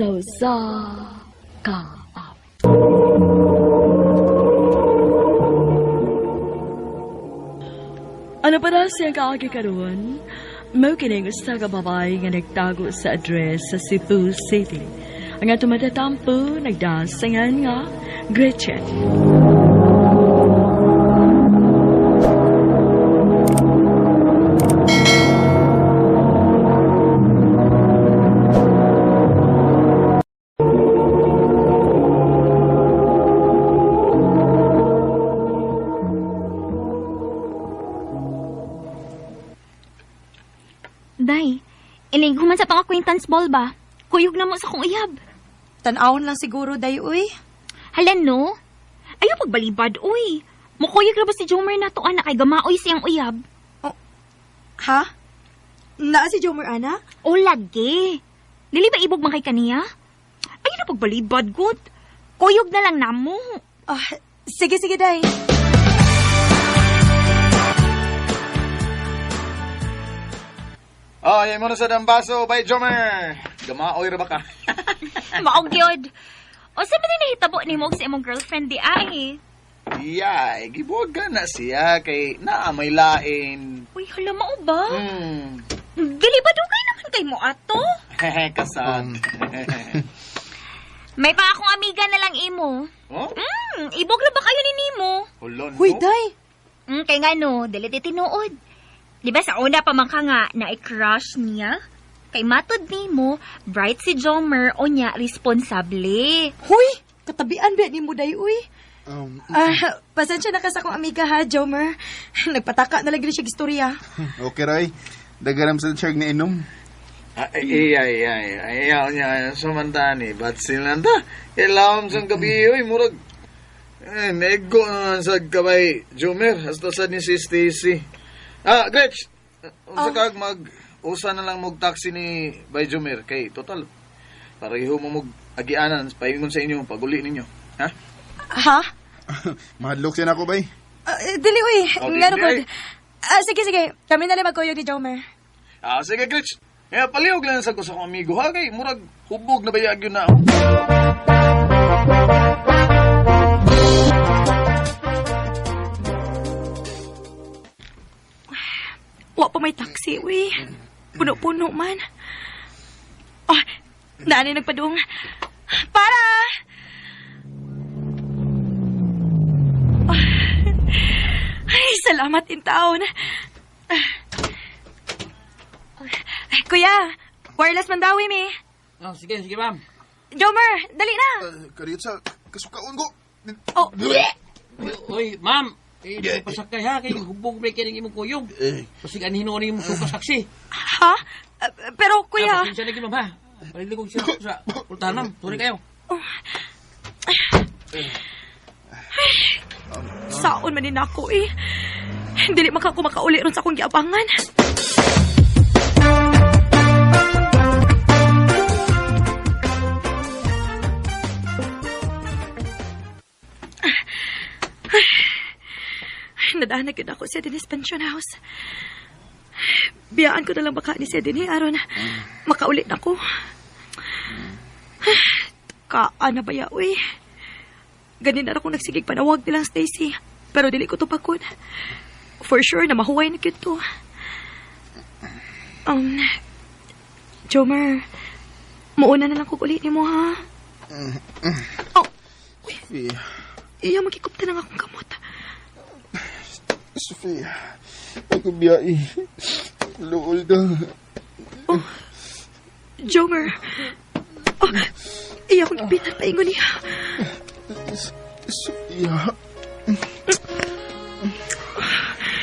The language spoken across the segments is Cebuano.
Sa usa ka awit. Ano pa na siyang kaagi karon? Mao kining usa ka babae nga nagtago sa address sa Cebu City. Ang atong matatampo nagdasangan nga Gretchen. Day, inig human sa tong acquaintance ball ba? Kuyog na mo sa kong uyab. Tan-awon lang siguro, day, uy. Hala no? Ayaw pagbalibad, uy. Mukuyog ra ba si Jomer na to anak kay gamaoy siyang uyab? Oh, ha? Naa si Jomer, ana? O lagi. Dili ba ibog man kay kaniya? Ayaw na pagbalibad, good. Kuyog na lang namo. Ah, sige, sige, day. Oh, yan mo na sa dambaso by Jomer. Gamaoy ra ba ka? Maog yun. O sa man nahitabo ni mo sa imong girlfriend di ay. Yeah, gibuwagan na siya kay naa may lain. Uy, hala mao ba? Hmm. Dili ba dugay naman kay mo ato? Kasat. May pa akong amiga na lang imo. Oh? Ibog ra ba kayo ni nimo? Hulon, no? Huy, day. Kay nga no, dili ti tinuod. Di ba sa una pa man ka nga na i-crush niya? Kay matod nimo, bright si Jomer o niya responsable. Huy, katabian ba ni mo, day, uy? Pasensya na ka sa akong amiga ha, Jomer. Nagpataka na lang siya istorya. Okay, Roy. Dagaram sa church na inom. Ay, ay, ay, ayaw niya sumantani. Ba't sila ta? Ilawom sa gabi, uy, murag. Eh, nego na sa kabay, Jomer. Hasta sa ni si Stacy. Ah, Gretch! Unsa kag mag-usa na lang mog taxi ni Bay Jomer. Kay, total, pareho mo mog agianan, paingon sa inyo, paguli ninyo. Ha? Ha? Mahadlok siya na ako, bay. Dili, uy. Oh, Ngano dili, po? Ah, sige, sige. Kami na lang magkuyog ni Jomer. Ah, sige, Gretch. Eh, palihog lang sa ko sa akong amigo, ha? Kay, murag, hubog na bayag yun na ako. Wa pa may taxi, uy. Puno-puno man. Oh, naani nagpadung. Para! Oh. Ay, salamat in taon. Ay, kuya, wireless man daw, mi. Oh, sige, sige, ma'am. Jomer, dali na. Kariyot sa kasukaon ko. Oh. Uy, ma'am. Eh, pasakay ha, kay hubog may kining imong kuyog. Pasig anhin ni imong suka saksi. Ha? Pero kuya... Pasensya na ma'am ha. Palilig siya sa pultahan, ma'am. Sorry kayo. Oh. Saon man din ako eh. Dili man ka ako makauli ron sa akong giabangan. Nadahanag yun ako sa Dennis Pension House. Biyaan ko na lang baka ni si Denny aron makaulit na ko. Kaan na ba ya, uy? Ganin na akong nagsigig panawag nilang Stacy. Pero dili ko to pakon. For sure na mahuway na gyud to. Jomer, muuna na lang ko ulit ni mo, ha? Oh, uy. Iya, magkikupta na nga akong kamot. Sophia, ako biyai. Luol ka. Oh, Jomer. Oh, iya akong ipitan paingon niya. Sophia.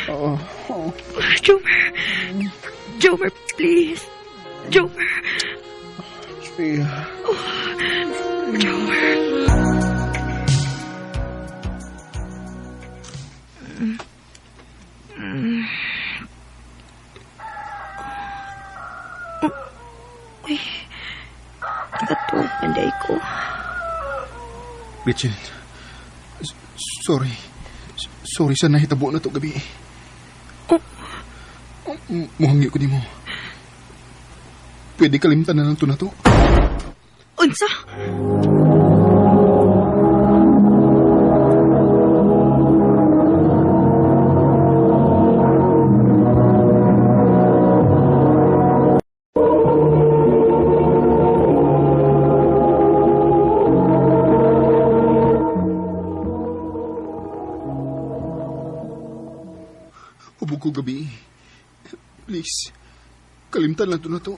Oh. Jomer. Jomer, please. Jomer. Sophia. Oh, Jomer. Uy, nakatuog man day ko. Gretchen, sorry. Sorry sa nahitabo na to gabi. Oh. Muhangyo ko nimo. Pwede kalimtan na lang to na to. Unsa? Hubog ko gabi. Please, kalimtan lang to na to.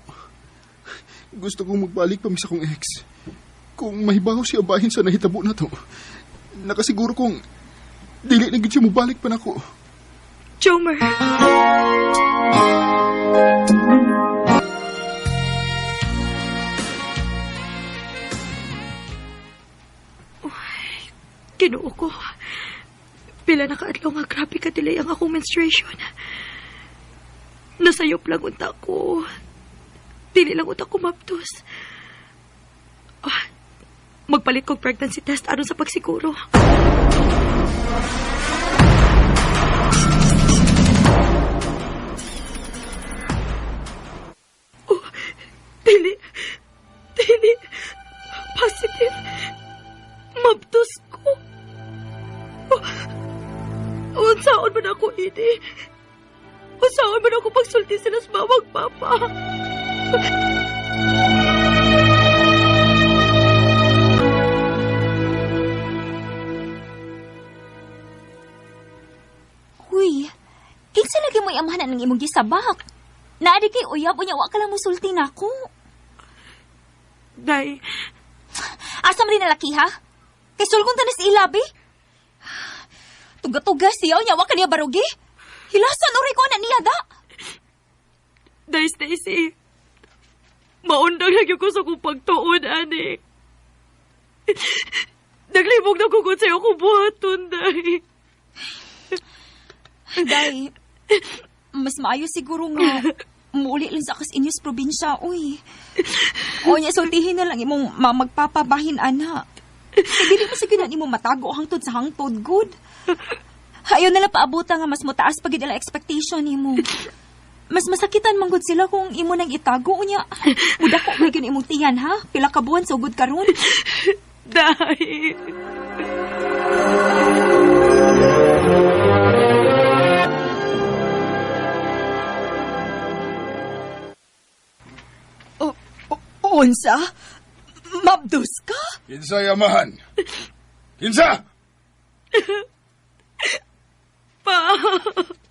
Gusto kong magbalik pa mi sa akong ex. Kung mahibaw siya bahin sa nahitabo na to, nakasiguro kong dili na gid siya mobalik pa nako. Jomer. Uy, Ginoo ko. Pila na kaadlaw nga grabe ka delay ang akong menstruation. Nasayop lang unta ko. Dili lang unta ko maptos. Ah, magpalit kog pregnancy test aron sa pagsiguro. Oh, dili. Dili. Positive. Mabtos ko. Oh, unsaon man ako ini? Unsaon man ako pagsulti sila sa mawag, Papa? Uy, kinsa lagi mo amahan ng imong gisabak? Naadi kay uyab unya wa ka lang musulti nako. Day, Asa man din nalaki ha? Kay sulgon ta na si ilabi. Tuga-tuga siya unya wa ka niya barugi. Hilasan oray ko na niya da. Day, Stacy. Maundang lagi ko sa kong pagtuon, ani. Naglibog na ko kung sa'yo kong buhaton, Day. Day, mas maayo siguro nga muuli lang sa akas inyos probinsya, uy. O niya, sultihin na lang imong mamagpapabahin, ana. Kay dili mo sige na nimo matago hangtod sa hangtod, good. Ayaw na lang paabutan nga mas mutaas pag ila expectation nimo. Mas masakitan man gud sila kung imo nang itago unya. Mudako man gyud imong tiyan ha. Pila ka buwan sugod karon. Day. O, unsa? Mabdos ka? Kinsa yamahan? Kinsa? Pa.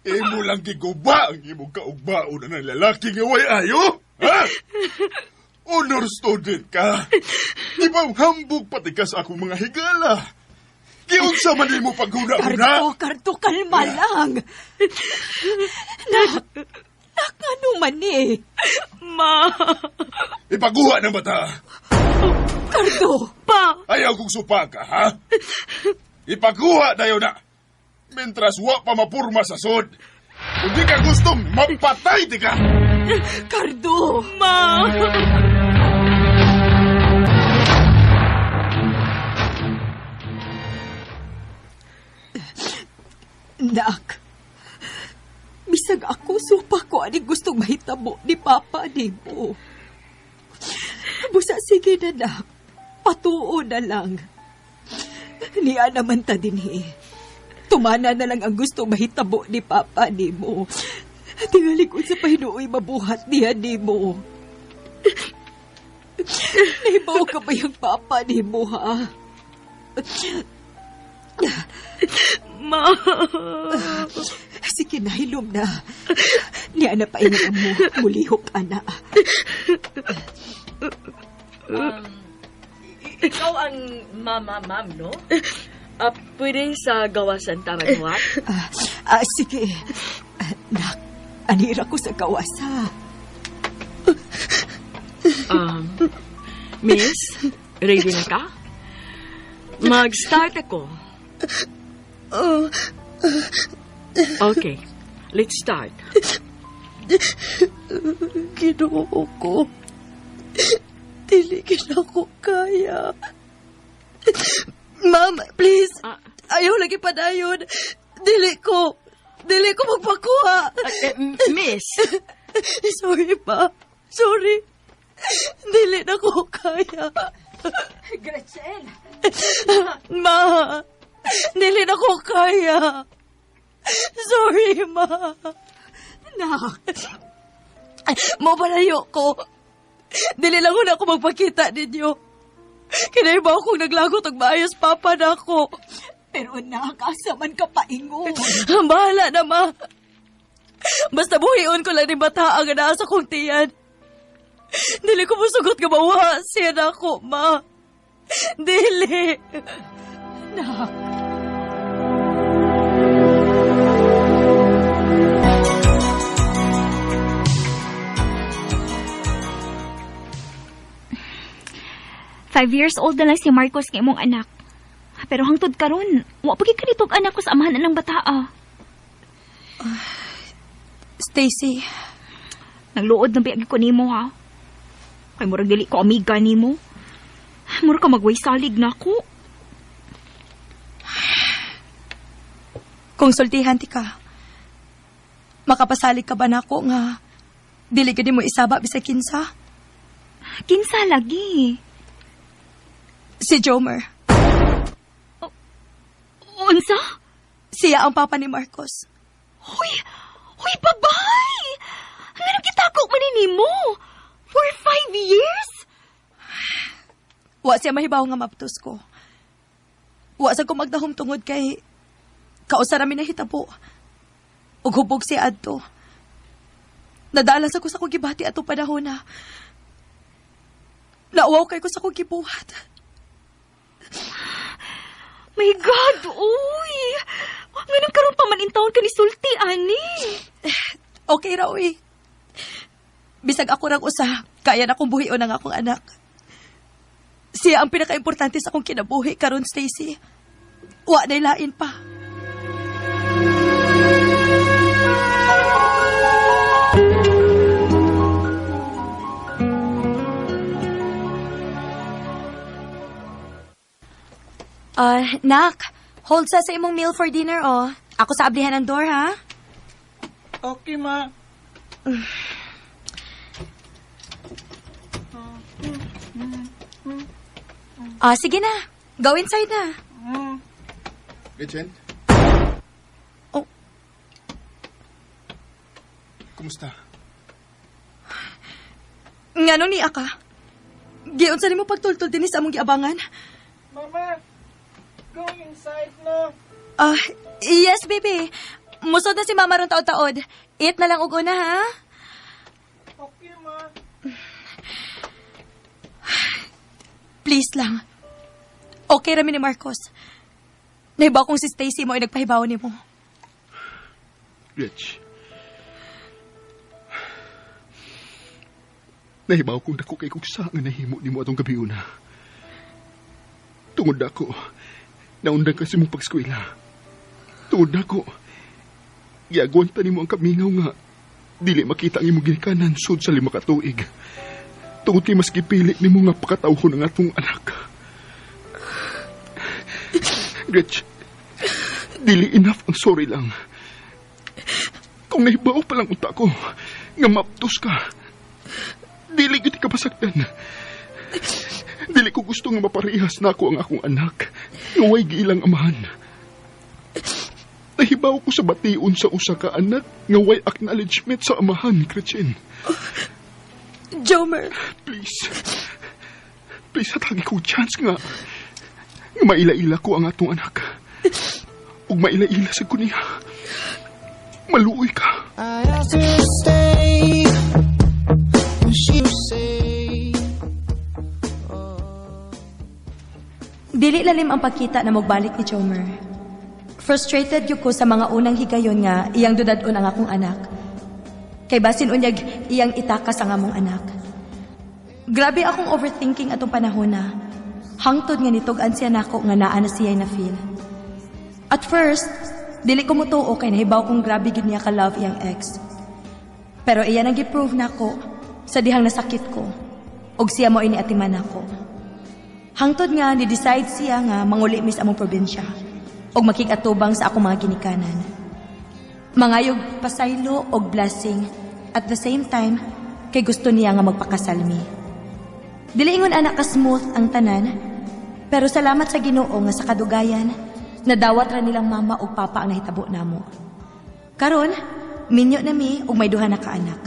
Imo lang giguba ang imong kaugbaon na ng lalaki nga way ayo? Ha? Honor student ka. Di ba hambog pati ka sa akong mga higala? Giunsa man nimo paghuna-huna? Karto, Karto, kalma lang. Nak, nak, ano man eh? Ma. Ipaguha ng bata. Karto, Pa. Ayaw kong supaka, ha? Ipaguha dayo na. Mentras wa pa mapurma sa sod. Kung di ka gustong mapatay di ka. Kardo. Ma. Nak, bisag ako, supa ko ani gustong mahitabo ni Papa nimo. Busa, sige na, nak. Patuo na lang. Niya naman ta dinhi. Tumana na lang ang gusto mahitabo ni Papa nimo. Tingali ko sa pahinuoy mabuhat niya nimo. Nahibaw ka ba yung Papa nimo, ha? Ma. Sige na, hilom na. Niya na painga mo. Mulihok, ana. Ikaw ang mama, ma'am, no? Pwede sa gawasan tamagwat? Sige. Nak, anira ko sa gawasa. Miss, ready na ka? Mag-start ako. Okay, let's start. Ginoo ko. Dili gid ako kaya. Ma'am, please. Ayaw lagi padayon. Dili ko. Dili ko magpakuha. Miss. Sorry pa. Sorry. Dili na ko kaya. Gretchen! Ma, dili na ko kaya. Sorry, ma. Nak! Mo palayo ko. Dili lang na ako magpakita ninyo. Kinaiba akong naglagot og maayos papa na ako. Pero nak, asa man ka paingon. Bahala na, ma. Basta buhion ko lang ni bata ang naa sa kong tiyan. Dili ko musugot nga mawa siya na ako, ma. Dili. Nak! 5 years old na lang si Marcos nga imong anak. Pero hangtod karon, wa pa gid kanitog anak ko sa amahan ng bataa. Stacy, Nagluod na biyag ko nimo ha. Kay murag dili ko amiga nimo. Murag ka magway salig na ako. Kung sultihan ti ka, makapasalig ka ba nako nga dili gid mo isaba bisag kinsa? Kinsa lagi? Si Jomer. Unsa? Siya ang papa ni Marcos. Huy! Huy, babay! Nganong gitako man ni nimo? For 5 years? Wa siya mahibaw nga maptos ko. Wa sa ko magdahom tungod kay kausa ra mi nahitabo. Ug hubog siya adto. Nadala sa ko sa akong gibati atong panahon na. Nauwaw kay ko sa akong gibuhat. My God, uy! Nganong karon pa man intawon ka ni sulti, ani? Okay ra, uy. Bisag ako rang usa, kaya na akong buhion ang akong anak. Siya ang pinakaimportante sa akong kinabuhi karon, Stacy. Wa na'y lain pa. Nak, hold sa imong meal for dinner, oh. Ako sa ablihan ng door, ha? Okay, ma. Sige na. Go inside na. Gretchen? Oh. Kumusta? Ngano ni ka? Giunsa nimo pagtultol dinhi sa among giabangan? Mama, go inside na. Yes, baby. Musod na si mama ron taod-taod. Eat na lang og una, ha? Okay, ma. Please lang. Okay rami ni Marcos. Nahibaw kong si Stacy mo ay nagpahibaw nimo. Rich. Nahibaw kong dako kay kung saan nga nahimo nimo atong gabi una. Tungod ako, naundang kasi mong pag-eskwela. Tungod ako, giagwanta nimo ang kamingaw nga dili makita ang imong ginikanan sud sa 5 ka tuig. Tungod kay mas gipili nimo nga pakatawhon ang atong anak. Gretch, dili enough ang sorry lang. Kung nahibaw pa lang unta ko, nga maptos ka, dili gyud ka pasaktan. Dili ko gusto nga maparehas na ako ang akong anak, nga way giilang amahan. Nahibaw ko sa bation sa usa ka anak, nga way acknowledgement sa amahan, Gretchen. Jomer. Please. Please, hatagi ko chance nga maila-ila ko ang atong anak. Ug maila-ila sa ko niya. Maluoy ka. I asked her to stay, and she say, oh. Dili lalim ang pagkita na mogbalik ni Jomer. Frustrated gyud ko sa mga unang higayon nga iyang dudad-on ang akong anak. Kay basin unyag iyang itakas ang among anak. Grabe akong overthinking atong panahon na. Hangtod nga nitug-an siya nako nga naa na siya'y na feel. At first, dili ko mutuo kay nahibaw kong grabe gyud niya ka-love iyang ex. Pero iya nang gi-prove nako sa dihang nasakit ko og siya mo iniatiman nako. Hangtod nga ni-decide siya nga manguli mis among probinsya og makig-atubang sa akong mga ginikanan. Mangayog pasaylo og blessing at the same time kay gusto niya nga magpakasal mi. Dili ingon ana ka smooth ang tanan, pero salamat sa Ginoo nga sa kadugayan, nadawat ra nilang mama ug papa ang nahitabo namo. Karon, minyo na mi ug may duha na ka anak.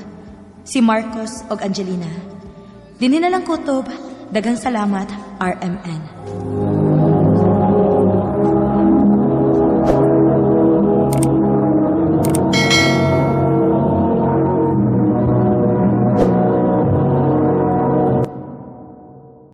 Si Marcos ug Angelina. Dinhi na lang kutob, daghang salamat, RMN.